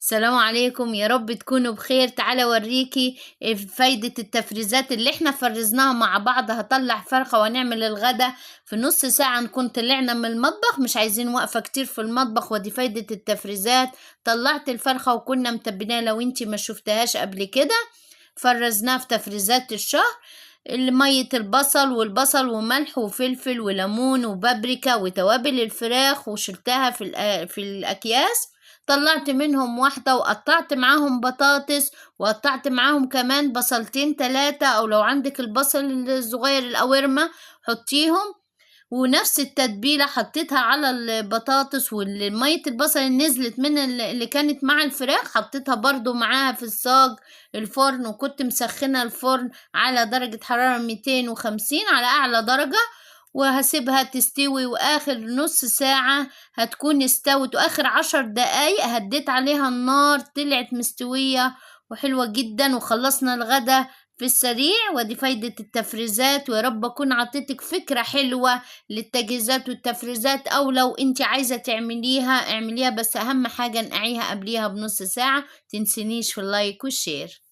السلام عليكم، يا رب تكونوا بخير. تعالى اوريكي فايدة التفريزات اللي احنا فرزناها مع بعض. هطلع فرخة ونعمل الغدا في نص ساعة نكون طلعنا من المطبخ، مش عايزين وقفة كتير في المطبخ، ودي فايدة التفريزات. طلعت الفرخة وكنا متبلينها، لو انتي ما شفتهاش قبل كده فرزناها في تفريزات الشهر. مية البصل والبصل وملح وفلفل وليمون وبابريكا وتوابل الفراخ، وشلتها في الأكياس. طلعت منهم واحدة وقطعت معاهم بطاطس، وقطعت معاهم كمان بصلتين 3، أو لو عندك البصل الصغير القوارمة حطيهم. ونفس التتبيلة حطيتها على البطاطس، والمية البصل اللي نزلت من اللي كانت مع الفراخ حطيتها برضو معاها في الصاج الفرن، وكنت مسخنة الفرن على درجة حرارة 250 على أعلى درجة، وهسيبها تستوي. وآخر نص ساعة هتكون استوت، وآخر 10 دقايق هديت عليها النار، طلعت مستوية وحلوة جدا. وخلصنا الغدا في السريع، ودي فايدة التفريزات. ويا رب أكون عطيتك فكرة حلوة للتجهيزات والتفريزات، أو لو انت عايزة تعمليها اعمليها، بس أهم حاجة نقعيها قبليها بنص ساعة. تنسينيش في ال like وال share.